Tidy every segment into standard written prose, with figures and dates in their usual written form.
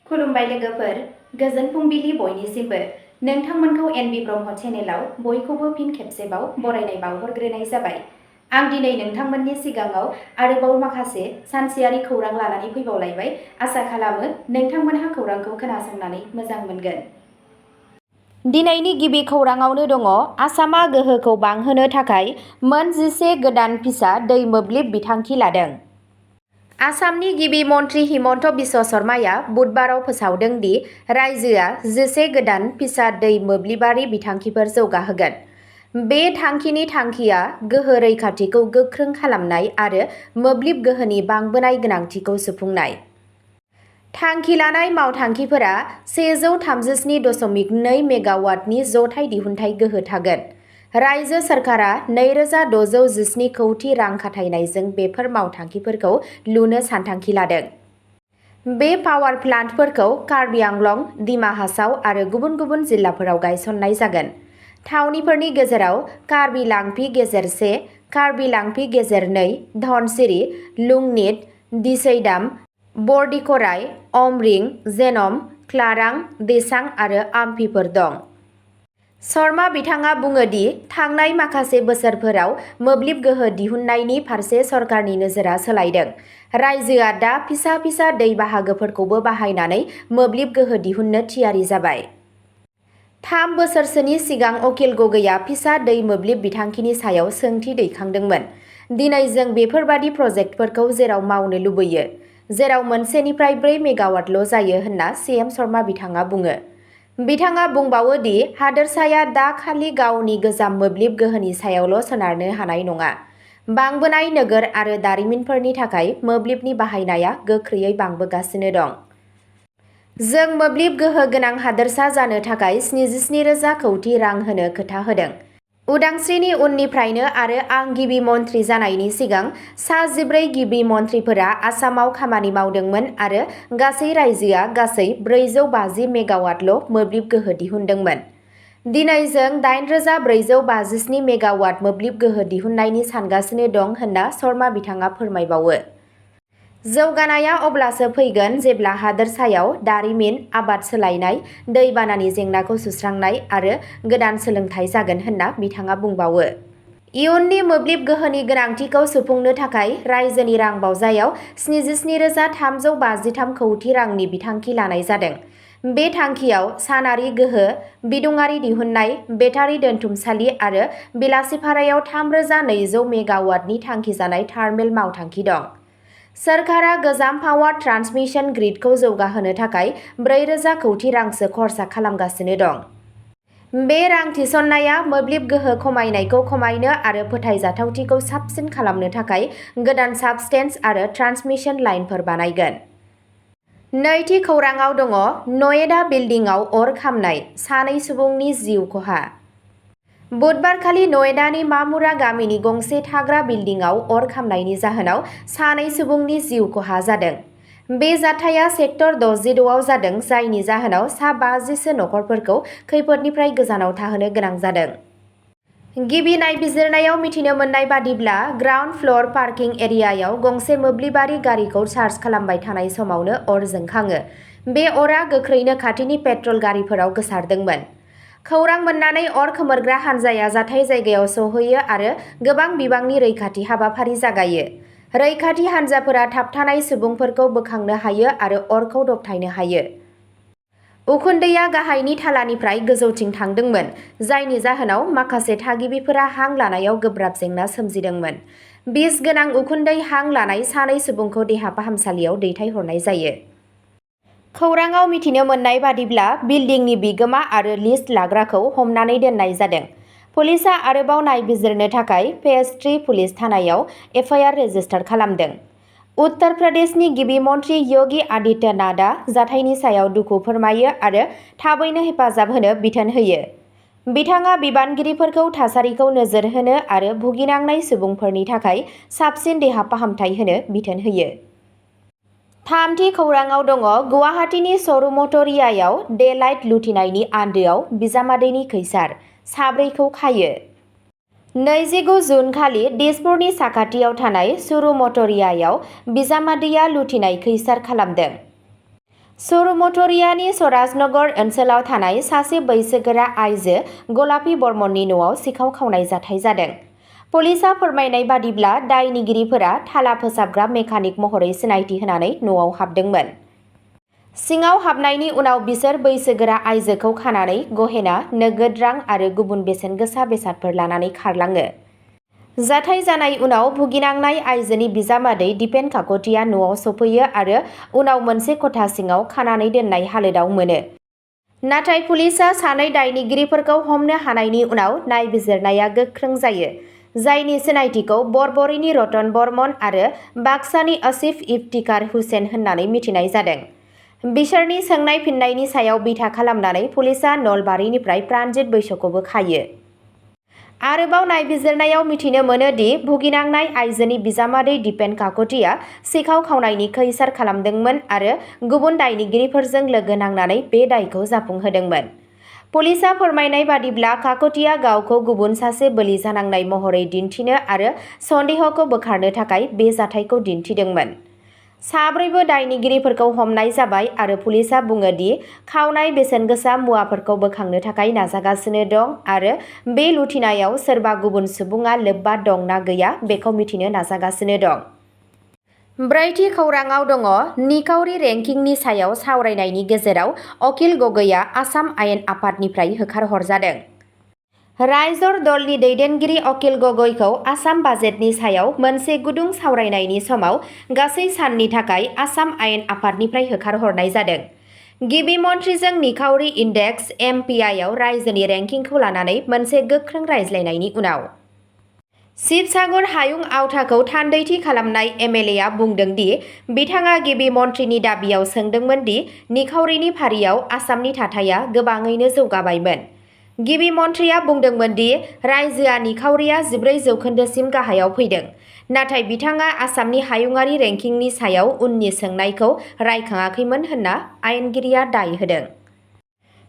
खुलुमबाय लोगोफोर, गोजोन फुंबिलि बयनिसिमबो। नोंथांमोनखौ एनबि ब्रह्म चेनेलाव बयखौबो फिन खेबसेबाव बरायनाय बावहरग्रोनाय जाबाय। आं दिनै नोंथांमोननि सिगाङाव आरोबाव माखासे सानसेयारि खौरां लानानै फैबावलायबाय। आसा खालामो नोंथांमोनहा खौरांखौ खोनासंनानै मोजां मोनगोन। दिनैनि गिबि खौराङावनो दङ आसामा गोहोखौ बांहोनो थाखाय मोन 11 गोदान फिसा दै मोब्लिब बिथांखि लादों। आसामनि गिबि मन्थ्रि हिमन्त बिश्व शर्माया बुधबाराव फोसावदों दि रायजोआ 11 गोदान फिसा दै मोब्लिबारि बिथांखिफोर जौगाहोगोन। बे थांखिनि थांखिया गोहो रैखाथिखौ गोख्रों खालामनाय आरो मोब्लिब गोहोनि बांबोनाय गोनांथिखौ सुफुंनाय। थांखि लानाय मावथांखिफोरा 137.2 मेगावाटनि जथाय दिहुनथाइ गोहो थागोन। रायजो सोरखारा 2,617 कौटि रां खाथायनायजों बेफोर मावथांखिफोरखौ लुनो सानथांखि लादों। बे पावार प्लान्टफोरखौ कार्बि आंलं, दिमा हासाव आरो गुबुन गुबुन जिल्लाफोराव गायसननाय जागोन। थावनिफोरनि गेजेराव कार्बि लांफि गेजेर 1, कार्बि लांफि गेजेर 2, धनसिरि, लुंनित, दिसैदाम, बरदिखराय, अमरिं, जेनम, क्लारां, देसां आरो आम्फिफोर दं। शर्मा बिथाङा बुङो दि थांनाय माखासे बोसोरफोराव मोब्लिब गोहो दिहुन्नायनि फारसे सरकारनि नोजोरा सोलायदों। रायजोआ दा फिसा फिसा दै बाहागोफोरखौबो बाहायनानै मोब्लिब गोहो दिहुननो थियारि जाबाय। 3 बोसोरसोनि सिगां अखिल गगैआ फिसा दै मोब्लिब बिथांखिनि सायाव सोंथि दैखांदोंमोन। दिनै जों बेफोरबादि प्रजेक्टफोरखौ जेराव मावनो लुबैयो, जेराव मोनसेनिफ्राय 4 मेगावाटल' जायो होनना सिएम शर्मा बिथाङा बुङो। बिथाङा बुंबावो दि हादोरसाया दा खालि गावनि गोजाम मोब्लिब गोहोनि सायावल' सोनारनो हानाय नङा। बांबोनाय नोगोर आरो दारिमिनफोरनि थाखाय मोब्लिबनि बाहायनाया गोख्रैयै बांबोगासिनो दं। जों मोब्लिब गोहो गोनां हादोरसा जानो थाखाय 77,000 कौटि रां होनो खोथा होदों। उदांस्रिनि उननिफ्रायनो आरो आं गिबि मन्थ्रि जानायनि सिगां सा 14 गिबि मन्थ्रिफोरा आसामाव खामानि मावदोंमोन आरो गासै रायजोआ गासै 450 मेगावाटल' मोब्लिब गोहो दिहुनदोंमोन। दिनै जों 8,457 मेगावाट मोब्लिब गोहो दिहुननायनि सानगासिनो दं होनना शर्मा बिथाङा फोरमायबावो। जौगानाया अब्लासो फैगोन जेब्ला हादोरसायाव दारिमिन, आबाद सोलायनाय, दैबानानि जेंनाखौ सुस्रांनाय आरो गोदान सोलोंथाइ जागोन होनना बिथाङा बुंबावो। इयुननि मोब्लिब गोहोनि गोनांथिखौ सुफुंनो थाखाय रायजोनि रां बावजायाव 77,353 कौटि रांनि बिथांखि लानाय जादों। बे थांखियाव सानारि गोहो, बिदुङारि दिहुन्नाय, बेटारि दोनथुमसालि आरो बेलासिफारायाव 3,200 मेगावाटनि थांखिजानाय थार्मेल मावथांखि दं। सोरखारा गोजाम पावार ट्रान्समिसन ग्रिडखौ जौगाहोनो थाखाय 4,000 कौटि रांसो खरसा खालामगासिनो दं। बे रां थिसननाया मोब्लिब गोहो खमायनायखौ खमायनो आरो फोथायजाथावथिखौ साबसिन खालामनो थाखाय गोदान साबस्टेन्स आरो ट्रान्समिसन लाइनफोर बानायगोन। नैथि खौराङाव दङ नयडा बिल्डिंआव अर खामनाय, 2 सुबुंनि जिउ खहा। बुधबारखालि नयडानि मामुरा गामिनि गंसे थाग्रा बिल्डिंआव अर खामनायनि जाहोनाव 2 सुबुंनि जिउ खहा जादों। बे जाथाया सेक्टर 66आव जादों, जायनि जाहोनाव सा 50 नखरफोरखौ खैफोदनिफ्राय गोजानाव थाहोनो गोनां जादों। गिबि नायबिजिरनायाव मिथिनो मोननाय बादिब्ला ग्राउन्ड फ्ल'र पार्किं एरियायाव गंसे मोब्लिबारि गारिखौ चार्ज खालामबाय थानाय समावनो अर जोंखाङो। बे अरा गोख्रैनो खाथिनि पेट्रल गारिफोराव गोसारदोंमोन। खौरां मोननानै अर खोमोरग्रा हान्जाया जाथाय जायगायाव सौहैयो आरो गोबां बिबांनि रैखाथि हाबाफारि जागायो। रैखाथि हान्जाफोरा थाबथानाय सुबुंफोरखौ बोखांनो हायो आरो अरखौ दबथायनो हायो। उखुन्दैआ गाहायनि थालानिफ्राय गोजौथिं थांदोंमोन, जायनि जाहोनाव माखासे थागिबिफोरा हां लानायाव गोब्राब जेंना सोमजिदोंमोन। बिस गोनां उखुन्दै हां लानाय 2 सुबुंखौ देहा फाहामसालियाव दैथायहरनाय जायो। खौराङाव मिथिनो मोननाय बादिब्ला बिल्डिंनि बिगोमा आरो लिस्ट लाग्राखौ हमनानै दोननाय जादों। पुलिसआ आरोबाव नायबिजिरनो थाखाय फेज 3 पुलिस थानायाव एफआइआर रेजिस्टार खालामदों। उत्तर प्रदेशनि गिबि मन्थ्रि योगी आदित्यनाथआ जाथायनि सायाव दुखु फोरमायो आरो थाबैनो हेफाजाब होनो बिथोन होयो। बिथाङा बिबानगिरिफोरखौ थासारिखौ नोजोर होनो आरो भुगिनांनाय सुबुंफोरनि थाखाय साबसिन देहा फाहामथाय होनो बिथोन होयो। थामथि खौराङाव दङ गुवाहाटीनि सरुमटरियायाव डे-लाइट लुथिनायनि आन्दोआव बिजामादैनि खैसार, 4खौ खायो। 29 जुन खालि दिसपुरनि साखाथियाव थानाय सुरुमटरियायाव बिजामादैया लुथिनाय खैसार खालामदों। सुरमथरियानि सराजनगर ओनसोलाव थानाय सासे बैसोगोरा आइजो गलापी बर्मननि न'आव सिखाव खावनाय जाथाय जादों। पुलिसआ फोरमायनाय बादिब्ला दायनिगिरिफोरा थाला फोसाबग्रा मेकानिक महरै सिनायथि होनानै न'आव हाबदोंमोन। सिङाव हाबनायनि उनाव बिसोर बैसोगोरा आइजोखौ खानानै गहेना, नोगोद रां आरो गुबुन बेसेन गोसा बेसादफोर लानानै खारलाङो। जाथाय जानाय उनाव भुगिनांनाय आइजोनि बिजामादै दिपेन काकतिया न'आव सफैयो आरो उनाव मोनसे खथा सिङाव खानानै दोननाय हालोदाव मोनो। नाथाय पुलिसआ सानै दायनिगिरिफोरखौ हमनो हानायनि उनाव नायबिजिरनाया गोख्रों जायो, जायनि सिनायथिखौ बरबरीनि रतन बर्मन आरो बाक्सानि आसिफ इफ्तिकार हुसेन होननानै मिथिनाय जादों। बिसोरनि सोंनाय फिननायनि सायाव बिथा खालामनानै पुलिसआ नलबारिनिफ्राय प्राणजित बैस'खौबो खायो। आरोबाव नायबिजिरनायाव मिथिनो मोनो दि भुगिनांनाय आइजोनि बिजामादै दिपेन काकतिया सिखाव खावनायनि खैसार खालामदोंमोन आरो गुबुन दायनिगिरिफोरजों लोगो नांनानै बे दायखौ जाफुंहोदोंमोन। पुलिसआ फोरमायनाय बादिब्ला काकतिया गावखौ गुबुन सासे बोलि जानांनाय महरै दिन्थिनो आरो सन्देहखौ बोखारनो थाखाय बे जाथायखौ दिन्थिदोंमोन। साब्रैबो दायनिगिरिफोरखौ हमनाय जाबाय आरो पुलिसआ बुङो दि खावनाय बेसेन गोसा मुवाफोरखौ बोखांनो थाखाय नाजागासिनो दं आरो बे लुथिनायाव सोरबा गुबुन सुबुङा लोब्बा दं ना गैया बेखौ मिथिनो नाजागासिनो दं। ब्रैथि खौराङाव दङ निखावरि रेंकिंनि सायाव सावरायनायनि गेजेराव अकिल गगैआ आसाम आयेन आफादनिफ्राय होखारहरजादों। रायजर दलनि दैदेनगिरि अकिल गगैखौ आसाम बाजेटनि सायाव मोनसे गुदुं सावरायनायनि समाव गासै साननि थाखाय आसाम आयेन आफादनिफ्राय होखारहरनाय जादों। गिबि मन्थ्रिजों निखावरि इन्डेक्स (एमपिआइ) आव रायजोनि रेंकिंखौ लानानै मोनसे गोख्रों रायज्लायनायनि उनाव। शिबसागर हायुं आवथाखौ थान्दैथि खालामनाय एमएलएआ बुंदों दि बिथाङा गिबि मन्थ्रिनि दाबियाव सोंदोंमोन दि निखावरिनि फारियाव आसामनि थाथाया गोबाङैनो जौगाबायमोन। गिबि मन्थ्रिया बुंदोंमोन दि रायजोआ निखावरिया 14% गाहायाव फैदों, नाथाय बिथाङा आसामनि हायुंआरि रेंकिंनि सायाव उननि सोंनायखौ रायखाङाखैमोन होनना आयेनगिरिया दाय होदों।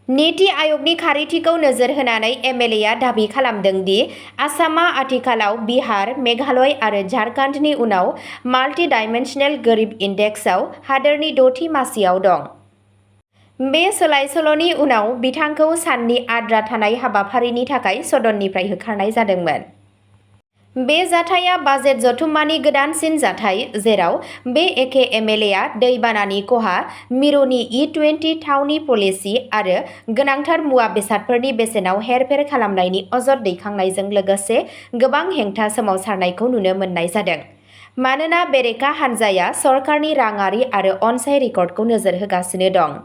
नीति आय'गनि खारिथिखौ नोजोर होनानै एमएलएआ दाबि खालामदों दि आसामआ आथिखालाव बिहार, मेघालय आरो झारखन्डनि उनाव माल्टि डाइमेन्शनेल गोरिब इन्डेक्सआव हादोरनि 6थि मासियाव दं। बे सोलाय-सोल'नि उनाव बिथांखौ साननि आद्रा थानाय हाबाफारिनि थाखाय सदननिफ्राय होखारनाय जादोंमोन। बे जाथाया बाजेट जथुम्मानि गोदानसिन जाथाय, जेराव बे एखे एमएलएआ दैबानानि खहा, मिरुनि E20 थावनि पलिसि आरो गोनांथार मुवा बेसादफोरनि बेसेनाव हेरफेर खालामनायनि अजद दैखांनायजों लोगोसे गोबां हेंथा सोमावसारनायखौ नुनो मोननाय जादों, मानोना बेरेखा हान्जाया सरकारनि राङारि आरो अनसाय रेकर्डखौ नोजोर होगासिनो दं।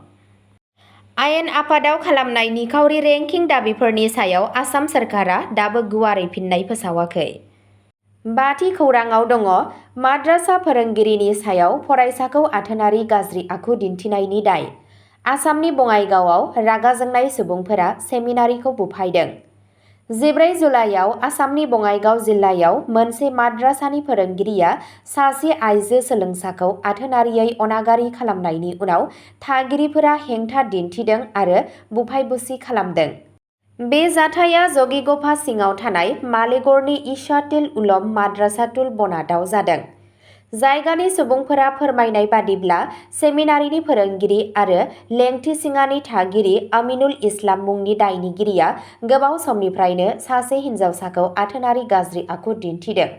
आयेन आफादाव खालामनाय निखावरि रेंकिं दाबिफोरनि सायाव आसाम सोरखारा दाबो गुवारै फिननाय फोसावाखै। बाथि खौराङाव दङ माद्रासा फोरोंगिरिनि सायाव फरायसाखौ आथोनारि गाज्रि आखु दिन्थिनायनि दाय। आसामनि बङाइगावआव रागा जोंनाय सुबुंफोरा सेमिनारिखौ बुफायदों। 14 जुलाइआव आसामनि बङाइगाव जिल्लायाव मोनसे माद्रासानि फोरोंगिरिया सासे आइजो सोलोंसाखौ आथोनारियै अनागारि खालामनायनि उनाव थागिरिफोरा हेंथा दिन्थिदों आरो बुफाय-बुसि खालामदों। बे जाथाया जगिगफा सिङाव थानाय मालेगड़नि इशातुल उलम माद्रासातुल बनातआव जादों। जायगानि सुबुंफोरा फोरमायनाय बादिब्ला सेमिनारिनि फोरोंगिरि आरो लेंथिसिङानि थागिरि आमिनुल इस्लाम मुंनि दायनिगिरिया गोबाव समनिफ्रायनो सासे हिन्जावसाखौ आथोनारि गाज्रि आखु दिन्थिदों।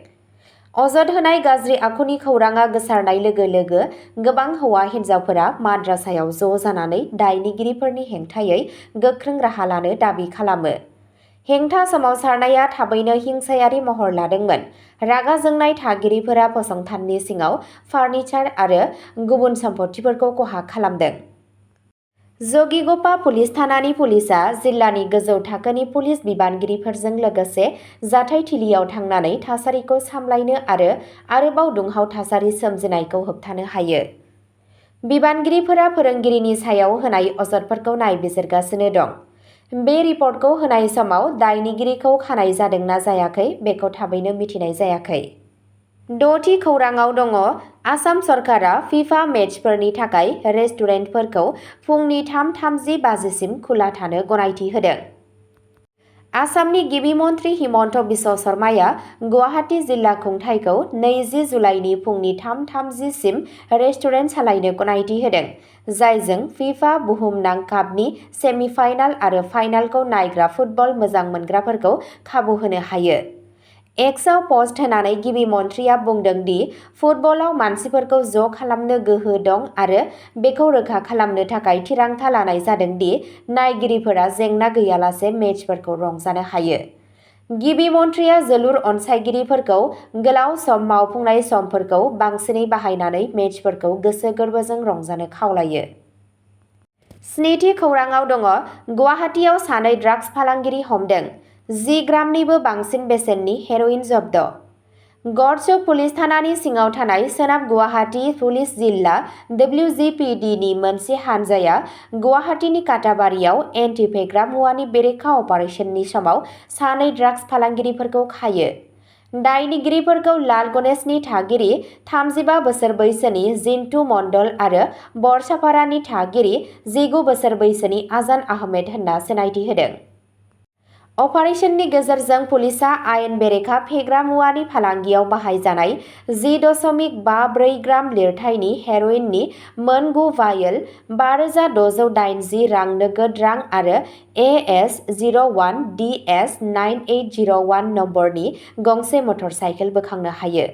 अजद होनाय गाज्रि आखुनि खौराङा गोसारनाय लोगो लोगो गोबां हौवा हिन्जावफोरा माद्रासायाव ज' जानानै दायनिगिरिफोरनि हेंथायै गोख्रों राहा लानो दाबि खालामो। हेंथा सोमावसारनाया थाबैनो हिंसायारि महर लादोंमोन। रागा जोंनाय थागिरिफोरा फसंथाननि सिङाव फार्निचार आरो गुबुन सम्पथिफोरखौ खहा खालामदों। जगिगफा पुलिस थानानि पुलिसआ जिल्लानि गोजौ थाखोनि पुलिस बिबानगिरिफोरजों लोगोसे जाथायथिलियाव थांनानै थासारिखौ सामलायनो आरो आरोबाव दुंहाव थासारि सोमजिनायखौ होबथानो हायो। बिबानगिरिफोरा फोरोंगिरिनि सायाव होनाय अजदफोरखौ नायबिजिरगासिनो दं। बे रिपर्टखौ होनाय समाव दायनिगिरिखौ खानाय जादोंना जायाखै बेखौ थाबैनो मिथिनाय जायाखै। 6थि खौराङाव दङ आसाम सरकारा फिफा मेचफोरनि थाखाय रेस्टुरेन्टफोरखौ फुंनि 3:30 बाजिसिम खुला थानो गनायथि होदों। आसामनि गिबि मन्थ्रि हिमन्त बिश्व शर्माया गुवाहाटी जिल्ला खुंथायखौ 20 जुलाइनि फुंनि 3:30 सिम रेस्टुरेन्ट सालायनो गनायथि होदों, जायजों फिफा बुहुमनां कापनि सेमिफाइनाल आरो फाइनालखौ नायग्रा फुटबल मोजां मोनग्राफोरखौ खाबु होनो हायो। एक्सआव पस्ट होनानै गिबि मन्थ्रिया बुंदों दि फुटबलाव मानसिफोरखौ ज' खालामनो गोहो दं आरो बेखौ रोखा खालामनो थाखाय थिरांथा लानाय जादों दि नायगिरिफोरा जेंना गैयालासे मेचफोरखौ रंजानो हायो। गिबि मन्थ्रिया जोलुर अनसायगिरिफोरखौ गोलाव सम मावफुंनाय समफोरखौ बांसिनै बाहायनानै मेचफोरखौ गोसो गोरबोजों रंजानो खावलायो। स्निथि खौरांआव दङ गुवाहाटीआव सानै ड्राग्स फालांगिरि हमदों, 10 ग्रामनिबो बांसिन बेसेननि हेर'इन जब्द। गड़चक पुलिस थानानि सिङाव थानाय सोनाब गुवाहाटी पुलिस जिल्ला WGPDनि मोनसे हानजाया गुवाहाटीनि काटाबारियाव एन्टि फेग्रा मुवानि बेरेखा अपारेशननि समाव सानै ड्राग्स फालांगिरिफोरखौ खायो। दायनिगिरिफोरखौ लाल गणेशनि थागिरि 35 बोसोर बैसोनि जिन्टु मण्डल आरो बरसापारानि थागिरि 19 बोसोर बैसोनि आजान आहमेद होनना सिनायथि होदों। अपारेशननि गेजेरजों पुलिसआ आयेन बेरेखा फेग्रा मुवानि फालांगियाव बाहायजानाय 10.54 ग्राम लिरथायनि हेर'इननि मोन 9 भायेल, 5,680 रां नोगोद रां आरो AS01DS9801 नम्बरनि गंसे मटर साइकेल बोखांनो हायो।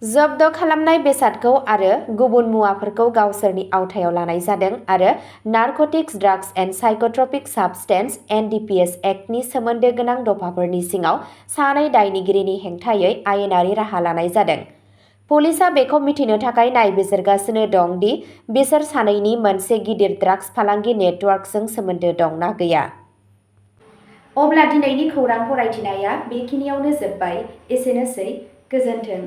जब्द खालामनाय बेसादखौ आरो गुबुन मुवाफोरखौ गावसोरनि आवथायाव लानाय जादों आरो narcotics, drugs and psychotropic साबस्टेन्स (NDPS) एक्टनि सोमोन्दो गोनां दफाफोरनि सिङाव सानै दायनिगिरिनि हेंथायै आयेनारि राहा लानाय जादों। पुलिसआ बेखौ मिथिनो थाखाय नायबिजिरगासिनो दं दि बिसोर सानैनि मोनसे गिदिर ड्राग्स फालांगि नेटवर्कजों सोमोन्दो दं ना गैया। अब्ला दिनैनि खौरां फरायथिनाया बेखिनियावनो जोबबाय। एसेनोसै, गोजोन्थों।